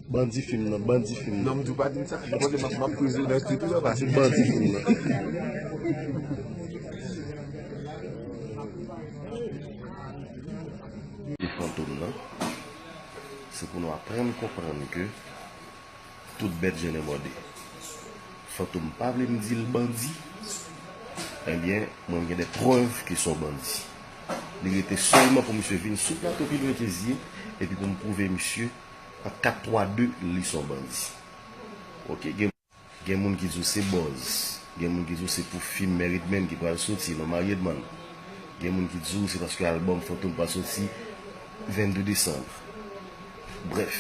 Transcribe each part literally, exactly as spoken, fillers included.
Bandi fim nan, bandi fim nan. Non, m di w pa di m sa. Mwen, m ap, m ap prizonè tout lè pase. Bandi fim nan. E Fantom nan, se pou nou aprann konprann ke tout bèt je ne mòde. Fantom pa vle m di l bandi. Ebyen, mwen, m gen de prèv ke se yon bandi. Li rete sèlman pou misye vin sou plato epi l mete zye, epi pou m pwouve misye an kat twa de, li se yon bandi. Oke, gen, gen moun ki di w se buzz, gen moun ki di w se pou fim Married Men ki pral soti, non, Married Man. Gen moun ki di w se paske album Fantom pral soti vennde desanm. Brèf,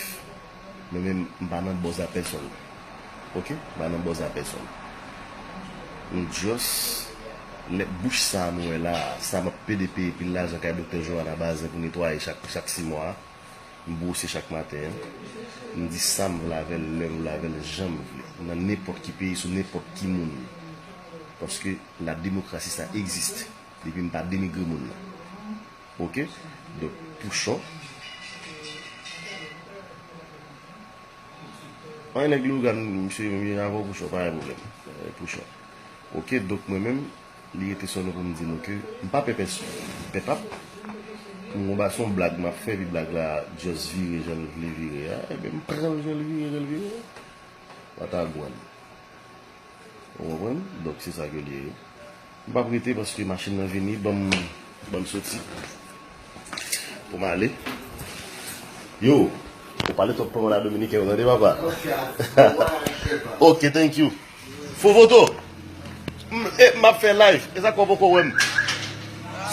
mwen menm, m pa nan buzz a pèsonn. Oke? M pa nan buzz a pèsonn. M just, lè bouch sa a nou wè la a, sa m ap pede peye pil lajan kay Doktè Johanna Bazin pou netwaye chak, chak sis mwa a, m bwose chak maten an. M di sa m vle avè l, lè m vle avè l, jan m vle. Nan nenpòt ki peyi, sou nenpòt ki moun. Paske la démocratie, ça existe. Depi m pa denigre moun nan. Oke? Donk, Pouchon. An nèg Leyogàn, misye menm, li avè w Pouchon, pa gen pwoblèm. Eh, Pouchon. Oke, donk mwen menm, li rete sèlman pou m di nou ke m pa pè pèsonn. Pèp ap, m gon ba se yon blag m ap fè, epi blag la just vire jan l vle vire a, ebyen m pran l jan l vire, jan l vire a. Watagwan. Ou konprann? Donk, se sa ke l ye. M p ap rete paske machin nan vini, ban m, ban m soti. Pou m ale. Yo, ou pale twòp pandan la dominiken, ou tande, papa? Ok, thank you. Fofoto, m, e, m ap fè live. E sa k w poko wè m?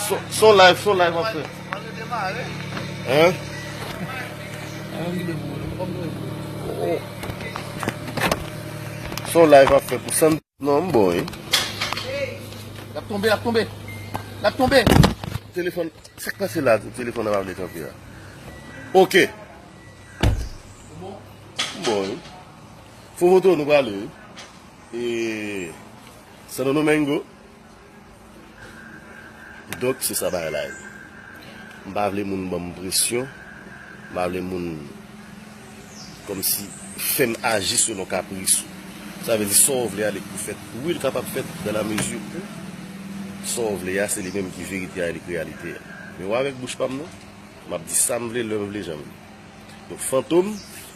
Son, son live, son live m ap fè. Hein? Oh. Son live m ap fè pou San. Non, m bon, wi. L ap tonbe, l ap tonbe. L ap tonbe. Telefòn, sa k pase la? Telefòn nan pa vle kanpe a. Ok. M bon, wi. Fofoto, nou prale, wi. E Santo Domingo. Donk, se sa bagay la ye. M pa vle moun ban m presyon. M pa vle moun kòmsi fè m aji selon kapris ou. Sa vle di, sa w vle a, li pou fèt. Wi, l kapab fèt dans la mesure où sa w vle a, se li menm ki verite a, li k reyalite a. Men w avèk bouch pa m nan, m ap di sa m vle, lè m vle, jan m vle. Donk, Fantom,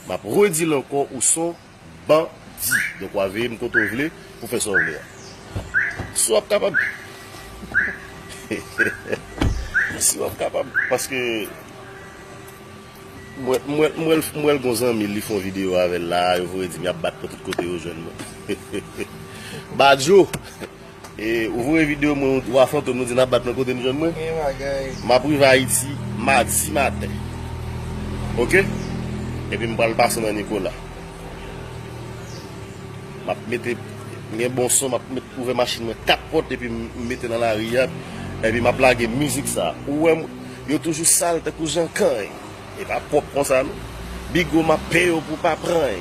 m ap redi l ankò, ou s on bandi. Donk, w a veye m kote w vle pou fè sa w vle a. Si w ap kapab. Si w ap kapab. Paske mwen, mwen, mwen, mwen, gon zanmi, li fè yon videyo avè l la, yo voye di m y ap bat mwen tout kote yo jwenn mwen. Badjo! E, ou voye videyo mwen, ou a Fantom, nou di n ap bat mwen kote n jwenn mwen. Gen bagay. M ap rive Ayiti madi maten. Oke? Epi m pral pase nan Nicolas. M ap mete, gen bon son, m ap met, ouvè machin mwen kat pòt, epi m mete nan lari a, epi m ap lage mizik sa. Ou wè m, yo toujou sal tankou Jan Kany. E pa pwòp konsa, non. Bigo, m ap peye w pou pa pran.